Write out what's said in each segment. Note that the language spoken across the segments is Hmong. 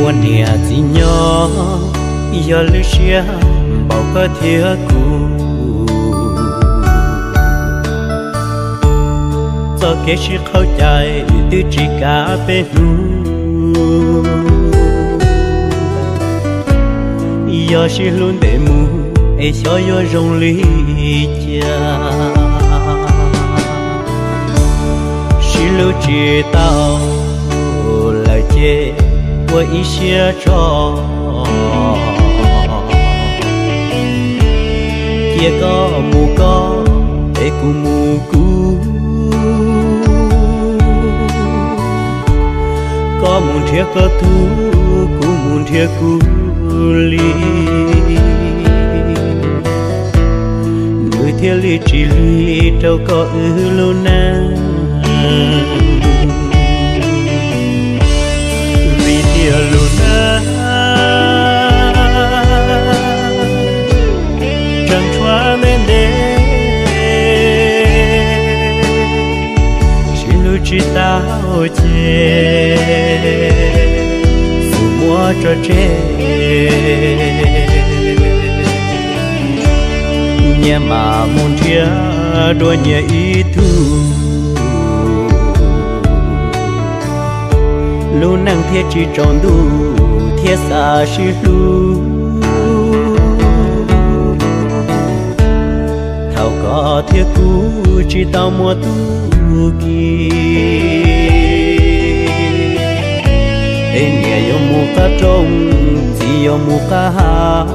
Ua niam txiv nyob yog lwm siab npaum koj thiab kuv. Txoj kev sib qhaub cai twb tsis kav peb hnub. Yog sib hlub ntev mus es xyov yuav zoo li cas. Sib hlub tsis tau lawm ces ua ib siab tso. Cia koj mus koj, es kuv mus kuv. Koj mus nrhiav koj tug, kuv mus nrhiav kuv li. Nws thiaj li tsis lig rau koj wb lub neej. Vim tias lub neej tseem tshuav ntev ntev, sib hlub tsis tau ces xub muab tso tseg. Nyias mam mus nrhiav dua nyias ib tug, lub neej thiaj tsis tsaus ntuj thiab xav sib hlub. Thaum koj thiab kuv tsis tau muaj tug kis, es niam yuav mus qab rooj, txiv yuav mus qab hav,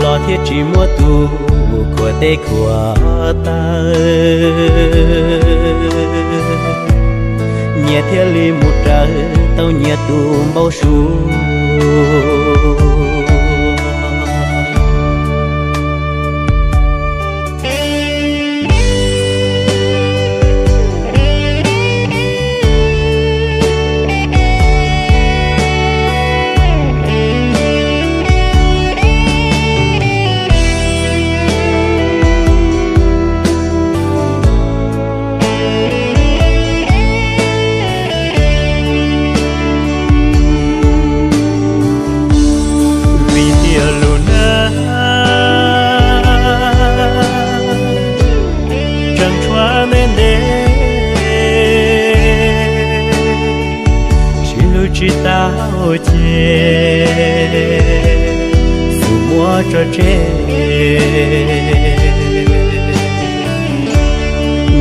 los thiaj tsis muaj tus khuam tes khuam taw. Nyias thiaj li mus raws tau nyias tus npau suav. Vim tias lub neej tseem tshuav ntev ntev, sib hlub tsis tau ces xub muab tso tseg.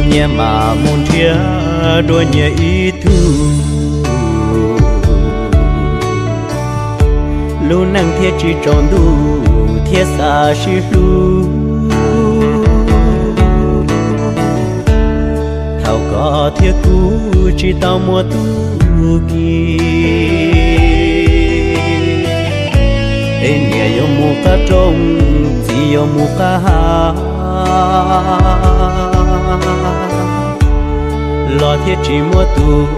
Nyias mam mus nrhiav dua nyias ib tug, lub neej thiaj tsis tsaus ntuj thiab xav sib hlub. Thaum koj thiab kuv tsis tau muaj tus kis, es niam yuav mus qab rooj, txiv yuav mus qab hav, los thiaj tsis muaj tus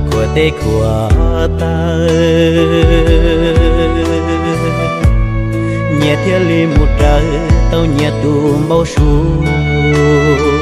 khuam tes khuam taw. Nyias thiaj li mus raws tau nyias tus npau suav.